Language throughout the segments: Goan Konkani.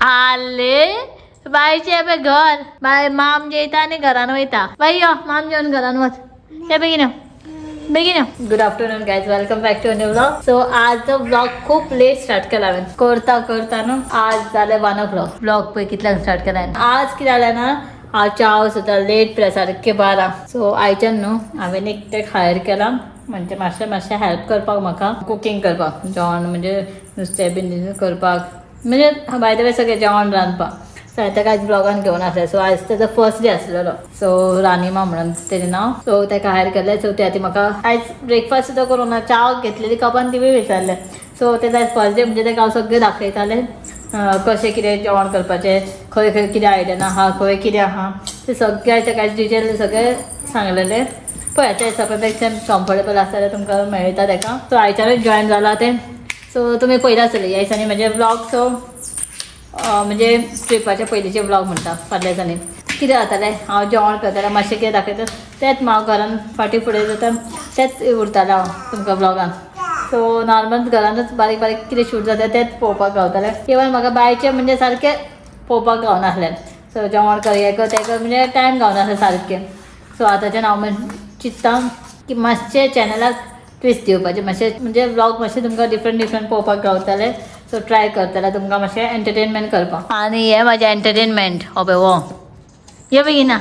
आले बायचे पळय घर बाय माम जेयता आनी घरान वयता. बाय यो माम जेवन घरान वच. ते बेगीन यो बेगीन यो. Good afternoon guys, welcome back to new vlog. So आजचो व्लॉग खूप लेट स्टार्ट केला हांवें. करता करता न्हू आज जालें 1 o'clock. Vlog पळय कितल्यांक स्टार्ट केला हांवें. आज कितें जालें ना, आज च्याव सुद्दां लेट पिला सारकें 12. सो आयच्यान न्हू हांवें एकटेक हायर केला, म्हणजे मातशें मातशें हेल्प करपाक म्हाका कुकींग करपाक, जेवण म्हणजे नुस्तें बीन करपाक, म्हणजे बाय the way सगळें जेवण रांदपाक. सो हांवें ताका आयज ब्लॉगान घेवन आसलें. सो आयज तेजो फर्स्ट डे आसलेलो. सो रानिमा म्हणून तेजें नांव. सो ताका हायर केलें. सो ते खातीर म्हाका आयज ब्रेकफास्ट सुद्दां करूंक ना, च्या घेतलेली कपान तिवूय विसरलें. सो तेजो आयज फर्स्ट डे म्हणजे ताका हांव सगळें दाखयतालें कशें कितें जेवण करपाचें, खंय खंय कितें आयदनां आहा, खंय कितें आहा, तें सगळें आयज ताका डिटेल सगळें सांगलेलें. पळय त्या हिशोबा कम्फर्टेबल आसा जाल्यार तुमकां मेळटा ताका. सो आयच्यानूच जॉयन जाला तें. सो तुमी पयलीं आसतलें ह्या दिसांनी म्हजे व्लॉग. सो म्हणजे ट्रिपाचे पयलींचे व्लॉग म्हणटा. फाटल्या दिसांनी कितें जातालें, हांव जेवण करतालें मातशें कितें दाखयता तेंच हांव घरान फाटीं फुडें जाता तेंच उरतालें हांव तुमकां व्लॉगान. सो नॉर्मल घरानूच बारीक बारीक कितें शूट जाता तेंच पळोवपाक गावतालें. इवन म्हाका बायचें म्हणजे सारकें पळोवपाक गावनासलें. सो जेवण कर हें कर तें कर म्हणजे टायम गावनासलें सारकें. सो आतांच्यान हांव चिंत्ता की मातशें चॅनलाक ट्विस्ट दिवपाचें, मातशें म्हणजे व्लॉग मातशें तुमकां डिफरंट डिफरंट पळोवपाक गावतालें. सो ट्राय करतलें तुमकां मातशें एंटरटेनमेंट करपाक. आनी हें म्हाजें एंटरटेनमेंट हो पळय हो यो बेगिना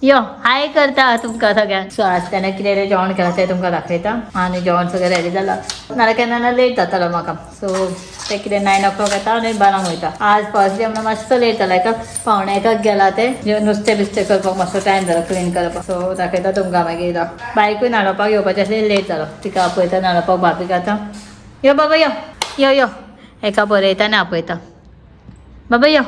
यो हाय करता तुमकां सगळ्यांक. सो आज तेणें कितें जेवण केलां तें तुमकां दाखयता. आनी जेवण सगळें रेडी जालां, नाल्यार केन्ना ना लेट जातालो म्हाका. सो तें कितें 9 o'clock येता आनी 12 वयता. आज फर्स्ट डे म्हणून मातसो लेट जाला, एका 12:45 गेला तें नुस्तें बिस्तें करपाक मातसो टायम जालो क्लीन करपाक. सो दाखयता तुमकां मागीर. बायकूय न्हाणोवपाक येवपाचें आसलें, लेट जालो. तिका आपयता न्हाणोवपाक भाभीक आतां. यो बाबा यो यो यो, एका बरयता आनी आपयता. बाबा यो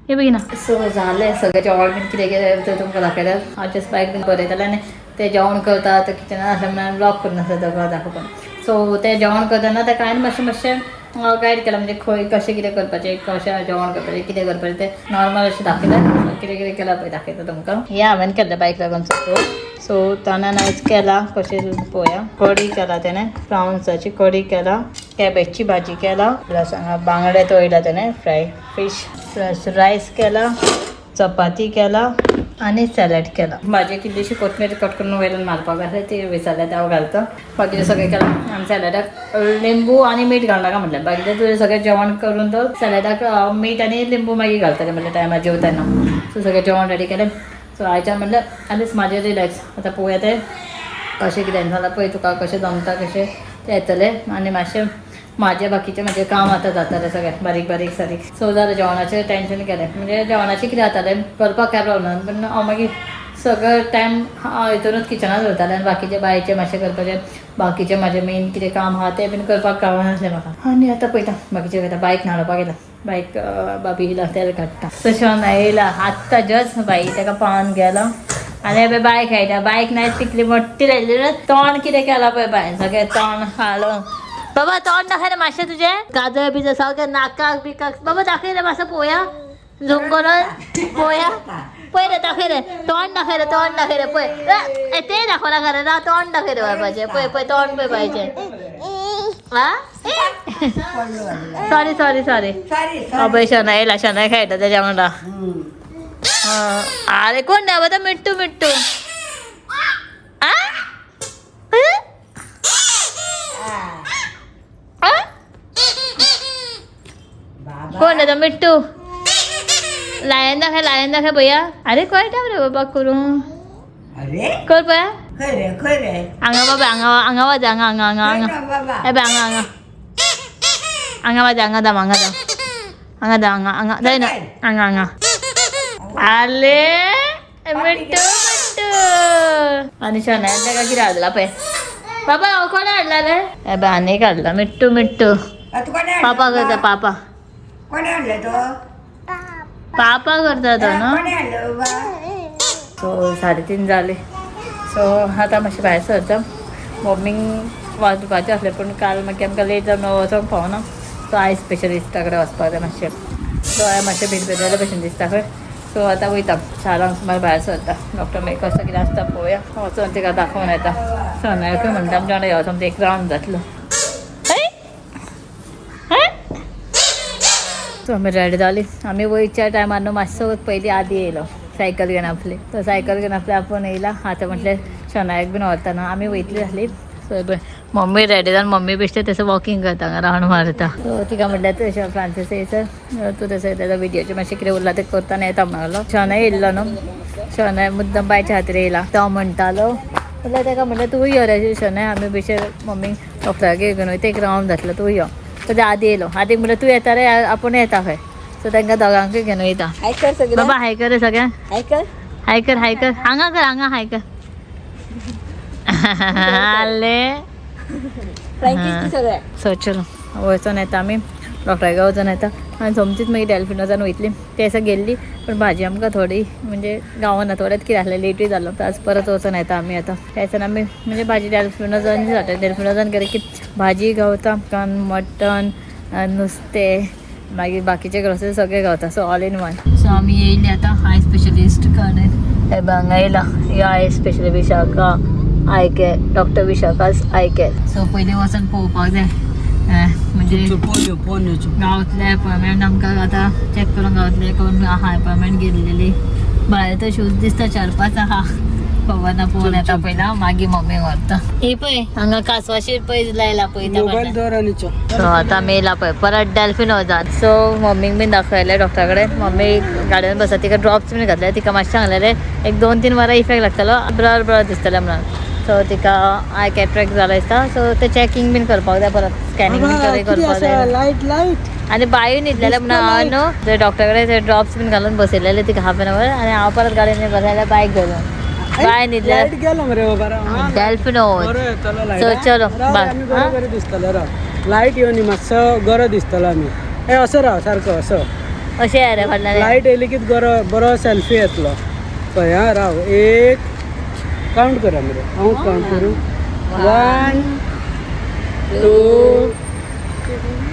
यो बेगिना. सो जालें सगळें जेवण बीन कितें कितें तें तुमकां दाखयलें. हांव जस्ट बायक बीन बरयतालें आनी तें जेवण करता तें किचनान आसलें म्हणून व्लॉग करून आसलें तुमकां दाखोवपाक. सो तें जेवण करतना ताका हांवें मातशें मातशें गायड केलां, म्हणजे खंय कशें कितें करपाचें, कशें जेवण करपाचें, कितें करपाचें तें नॉर्मल अशें दाखयलें. कितें कितें केलां पळय दाखयता तुमकां. हें हांवें केल्लें बायक लागून सगळें. सो ताणें आयज केलां कशें पळोवया. कडी केला तेणें, प्रावन्साची कडी केला, कॅबेजची भाजी केला, प्लस हांगा बांगडे तळयला तेणें फ्राय फीश, प्लस रायस केला, चपाती केला आनी सॅलड केला. भाजी कितलीशी कोथमीर कट करून वयल्यान मारपाक आसलें ती विसरलें, तें हांव घालता. बाकीचें सगळें केलां. आनी सॅलडाक लिंबू आनी मीठ घालनाका म्हटलें, बाकीचें तुवें सगळें जेवण करून तर सॅलडाक मीठ आनी लिंबू मागीर घालतलें म्हटलें टायमार जेवतना. सो सगळें जेवण रेडी केलें. सो आयच्यान म्हणलें आनीच म्हाजें रिलॅक्स. आतां पळोवया तें कशें कितें जाल्यार पळय तुका कशें जमता कशें तें येतलें. आनी मातशें म्हाजें बाकीचें म्हाजें काम आतां जातालें सगळें बारीक बारीक सारीक. सो जालें जेवणाचें टेंशन गेलें. म्हणजे जेवणाचें कितें जातालें करपाक कांय प्रॉब्लम ना, पूण हांव मागीर सगळो टायम हितूनच किचनान उरतालें आनी बाकीचें बायचें मातशें करपाचें, बाकीचें म्हाजें मेन कितें काम आहा तें बीन करपाक गावनासलें म्हाका. आनी आतां पळयता बाकीचें करता. बायक न्हाणोवपाक येता, बायक बाबी येयला तेल काडटा. तशें येयला आत्तां जस्ट बाई ताका पावन गेलो. आनी पळय बायक खेळटा, बायक नाय तितली मोठी लायली. तोंड कितें केलां पळय बायन सगळें तोंड हालोवन. बाबा तोंड दाखय रे मातशें तुजें, काजळ बिजळ सगळें नाकाक बिकाक. बाबा दाखय रे मातसो पळोवया, झूम करून पळोवया. पळय रे दाखय रे तोंड दाखय रे, तोंड दाखय रे पळय. तें दाखोवनाका रे, तोंड दाखय रे बाबाचें. पळय पळय तोंड पळय बायचें. आ सॉरी सॉरी सॉरी. अभय शनाय येयला, शनाय खेळटा तेज्या वांगडा. अरे कोण ना बाबा, मिट्टू मिट्टू. कोण तो मिट्टू? लायन दाखय, लायन दाखय भैया. अरे कळटा रे बाबा करूं कर पळया. हांगा बाबा हांगा हांगा वाज हांगा हांगा हांगा हांगा हे पळय हांगा हांगा हांगा वाज हांगा दाम हांगा दाम हांगा दाम हांगा हांगा जायना हांगा हांगा. आले मिट्टू मिट्टू. आनी शनायन ताका कितें हाडला पळय बाबा. हांव कोण हाडला रे? हे पळय आनी एक हाडला मिट्टू मिट्टू. पापा करता, पापा पापा करता तो न्हू. सो 3:30 जाले. सो आतां मातशें भायर सरता. मॉर्निंग वाजपाचें आसलें पूण काल मागीर आमकां लेट जावन वचोंक पावना. सो आयज स्पेशलिस्टा कडेन वचपाक जाय मातशें. दोळे मातशें भिरभिरलेले भशेन दिसता खंय. सो आतां वयता 4 सुमार भायर सरता. डॉक्टर मागीर कसो कितें आसता पळोवया, वचोन तिका दाखोवन येता. सनायकूय म्हणटा आमच्या वांगडा यो, समज एक रावंड जातलो. सो आमी रेडी जाली. आमी वयच्या टायमार न्हू मातसो पयलीं आदी येयलो सायकल घेवन आपली. सो सायकल घेवन आपली आपूण येयला. आतां म्हटलें शनायक बीन व्हरता न्हू, आमी वयतली आसली. सो पळय मम्मी रेडी जावन मम्मी बेश्टे तसो वॉकिंग करता, रावंड मारता. सो तिका म्हटल्यार तशें फ्रांसीस येयसर तूं तसो येता व्हिडियोचें मातशें कितें उरलां तें करता आनी येता म्हणलो. शनाय येयल्लो न्हू, शनाय मुद्दम बायच्या खातीर येयला. तो म्हणटालो म्हटल्यार ताका म्हटल्यार तूं यो रे शनाय, आमी बेश्टे मम्मी डॉक्टराक घेवन वयता, एक रावंड जातलो, तूं यो. सो ते आदी येयलो. आदीक म्हटल्यार तूं येता रे, आपूण येता खंय. सो तांकां दोगांकूय घेवन वयता. हाय कर सगळं. बाबा हाय कर रे सगळ्यांक. हाय कर. हाय कर, हाय कर, हांगा कर, हांगा हाय कर. आले फ्रँकीच सगळ्या. सो चलो वचोन येता आमी डॉक्टराक वचोन येता आनी सोमतीच मागीर डॅल्फिनोसान वयतली. ते दिसा गेल्ली पण भाजी आमकां थोडी म्हणजे गावना, थोडेच कितें आसलें, लेटूय जालो. तर आज परत वचोन येता आमी आतां. त्या दिसान आमी म्हणजे भाजी डॅल्फिनोसान जाता. डॅल्फिनोसान गेले की भाजी गावता, चिकन, मटन, नुस्तें, मागीर बाकीचे ग्रोसरी सगळें गावता. So all in one. So आमी येयली आतां आय स्पेशलिस्ट कडेन. हे हांगा येयला ह्यो eye specialist Vishakha eye care, doctor Vishakha's eye care. So पयलीं वचोन पळोवपाक जाय म्हणजे गांवतले अपॉयंटमेंट आमकां आतां चॅक करूंक गावतले कोण आहा अपॉयंटमेंट घेतलेली. भायर तर शूज दिसता 4-5 आहा, खबर ना, पळोवन येता पयला, मागीर मम्मी व्हरता. ही पळय हांगा कासवाशीर पळय लायला पळयता. सो आतां आमी येयला पळय परत डॅल्फिन वचात. सो मम्मीक बीन दाखयलें डॉक्टरा कडेन. मम्मी गाडयेन बसता, तिका ड्रॉप्स बीन घातले. तिका मातशें सांगलेलें एक 2-3 वरां इफेक्ट लागतलो, ब्लर ब्लर दिसतलें म्हणून. सो तिका आय कॅट्रेक्ट जाला दिसता. सो ते चॅकिंग बीन करपाक जाय, परत स्कॅनिंग बीन करपाक जाय. लायट लायट आनी बायूय न्हिदलेलें म्हणून हांव न्हू ते डॉक्टरा कडेन ते ड्रॉप्स बीन घालून बसयलेले तिका हाफ एन our. आनी हांव परत गाडयेन बसयलें बायक घालून. बाय न्हिदले. लायट गेलो मरे बाबा. डॅल्फिनोज. बरो येतलो लायट. सो चलो बाय. आमी बरो बरो दिसतलो राव. लायट येवन मातसो बरो दिसतलो आमी. ए असो राव सारको असो. अशें रे फाटल्यान लायट येयली की बरो बरो सेल्फी येतलो पळय. हा राव एक काउंट करा मरे, हांव काउंट करूं. 1 2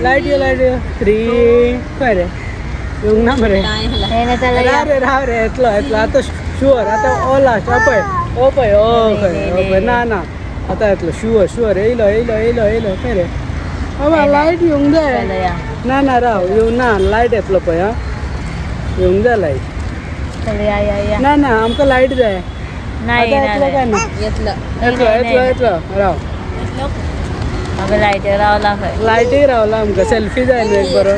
लायट यो, लायट यो. 3 खंय रे येवंक ना मरे. राव रे, राव रे, येतलो येतलो आतां शुअर. आतां ओ लास्ट. हो पळय, ओ पळय, ओ खंय, ओ पळय. ना ना आतां येतलो शुअर शुअर. येयलो येयलो येयलो येयलो. खंय रे बाबा, लायट येवंक जाय. ना ना राव, येवंक ना, लायट येतलो पळय. हा येवंक जाय लायट. ना ना आमकां लायट जाय. येतलो काय ना, येतलो येतलो येतलो. राव लायटीर रावला खंय, लायटीर रावला. आमकां सेल्फी जाय न्हू एक बरो.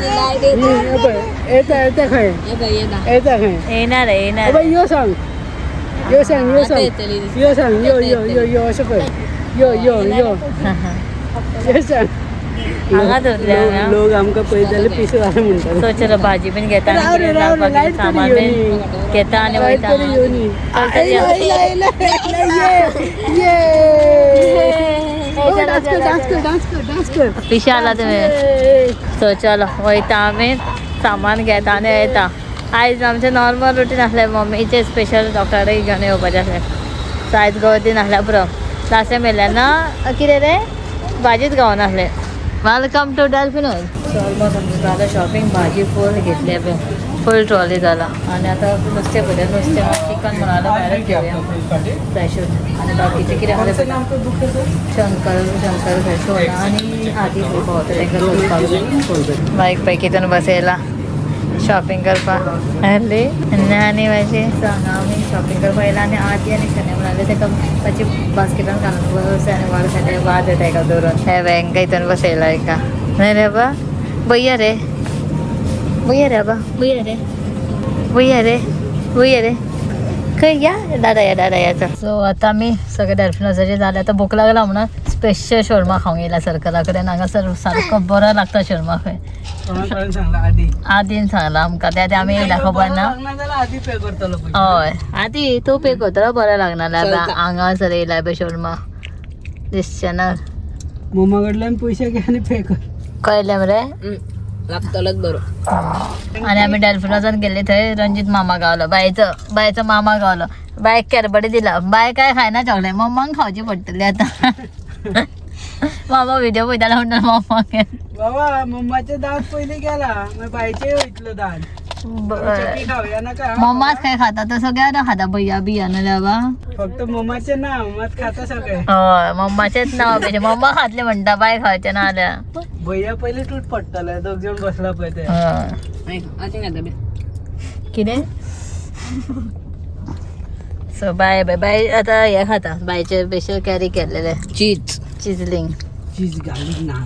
पळय येता येता खंय, येता खंय. येयना रे, येयना. बाय यो सांग, यो सांग, यो सांग, यो सांग, यो यो यो यो अशें पळय. यो यो यो यो सांग. हांगा धरले लोक आमकां पळयत जाल्यार पिशे जाले म्हणटाले. सो चलो भाजी बीन घेता आनी सामान बीन घेता आनी वयता. पिशे आला तुमी. सो चलो वयता आमी, सामान घेता आनी येता. आयज आमचें नॉर्मल रुटीन आसलें, मम्मीचें स्पेशल डॉक्टरा कडेन घेवन येवपाचें आसलें. सो आयज गर्दी नासल्या पुरो. लास्ट टायम येयल्ले ना कितें रे, भाजीच गावनासलें. Welcome to Delfino's. So almost आमचें जालें शॉपिंग. भाजी फूल घेतली पळय, फूल ट्रॉली जाला. आनी आतां नुस्तें पळयता, नुस्तें चिकन म्हणालो भायरच घेवया फ्रेशूच. आनी बाकीचें कितें आसलें शंकर शंकर फ्रेश आनी आदी पावता तांकां सोदपाक जाय. बायक पैकी बसयला शॉपिंग करपाक आसली आनी मातशें. सो हांगा आमी शॉपिंग करपाक येयला आनी आदी आनी शनी म्हणाले ताका ताची बास्केटान घालून बस आनी वाड खाते वाद येता एका दवरून. हे बँक हितून बसयला एका. न्हय रे बा, बया रे, बया रे बा, बया रे, बया रे, बया रे, खंय या दादा, या दादा याचा. सो आतां आमी सगळे डॅल्फिनोसाचें जालें. आतां भूक लागला म्हणून स्पेशल शोरमा खावंक येयला सर्कला कडेन. हांगासर सारको बरो लागता शोरमा खंय. आदीन सांगला आमकां, त्या आदी आमी येयला खबर ना. हय आदी तूं पे करतलो, बरें लागना. हांगासर येयला पळय शोरमा दिसचें ना. मम्मा कडल्यान पयशे घे आनी पे कर. कळ्ळें मरे, लागतलोच बरो. आनी आमी डॅल्फिनोसान गेल्ले थंय रंजीत मामा गावलो, बायचो बायचो मामा गावलो. बायक कॅरबडी दिला. बाय काय खायना चॉकलेट, मम्माक खावची पडटली आतां. मामा व्हिडिओ पळयतालो म्हणटा मम्माक. बाबा मम्माचे दांत पयलीं गेला, मागीर बायचे वयतलो दांत. खावया नाका. मम्माच काय खाता तर सगळ्या खाता, भैया बिया न्हू बाबा. फक्त मम्माचे ना, मम्माच खाता सगळे. हय मम्माचेच नांव पेजे, मम्मा खातले म्हणटा, बाय खावचे ना जाल्यार. भैया पयलीं तूट पडटले, दोग जण बसला पळय ते. हय. आतां खाता बी. कितें? सो बाय बाय बाय. आतां हें खाता, बायचे स्पेशल कॅरी केल्लेले. चीज. चिजलिंग. चीज घालीक ना.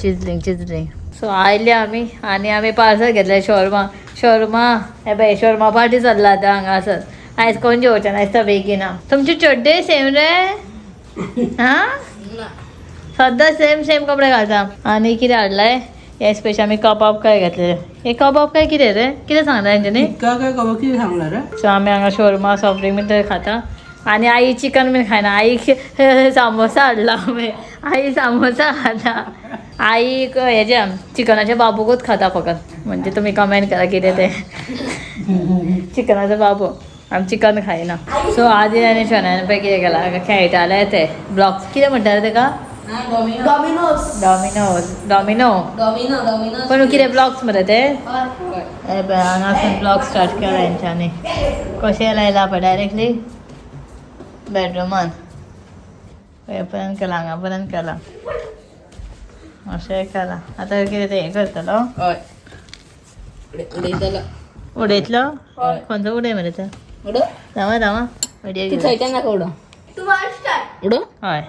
चिजलिंग चिजलिंग. सो आयले आमी आनी आमी पार्सल घेतले शोरमा. शोरमा हे पळय, शोरमा पार्टी चल्ला आतां हांगासर. आयज कोण जेवचे ना दिसता बेगीन. तुमचे चड्डे सेम रे. हा, सद्दां सेम सेम कपडे घालता. आनी कितें हाडलाय हे स्पेशल? आमी कबाब काय घेतलेले. हे कबाब काय कितें रे? कितें सांगला हेंच्यांनी? काय काय खबर, कितें सांगला रे? सो आमी हांगा शोरमा, सॉफ्ट ड्रिंक बीन थंय खाता आनी आई चिकन बीन खायना. आईक सामोसा हाडला आमी. आई सामोसा खाता. आई हेजे चिकनाचे बाबूकूच खाता फकत. म्हणजे तुमी कमेंट करा कितें तें. चिकनाचो बाबू. आमी चिकन खायना. सो आदी आनी शनान पळय कितें केलां. खेळटाले ते ब्लॉक्स. कितें म्हणटाले तेका? Domino's. Domino's, domino. Domino, Domino's. पण कितें ब्लॉक्स मरे ते. हे पळय, हांगासून ब्लॉक स्टार्ट केला हेंच्यांनी. कशें लायला पळय, डायरेक्टली बेडरुमान हे पर्यंत केला, हांगा पर्यंत केला, अशें केलां. आतां कितें तें हें करतलो? हय, उडयतलो. उडयतलो? खंयचो उडय मरे ते. उडो. रावा रावा, उडये. ती थंयच्यान नाका उडो. उडो. हय.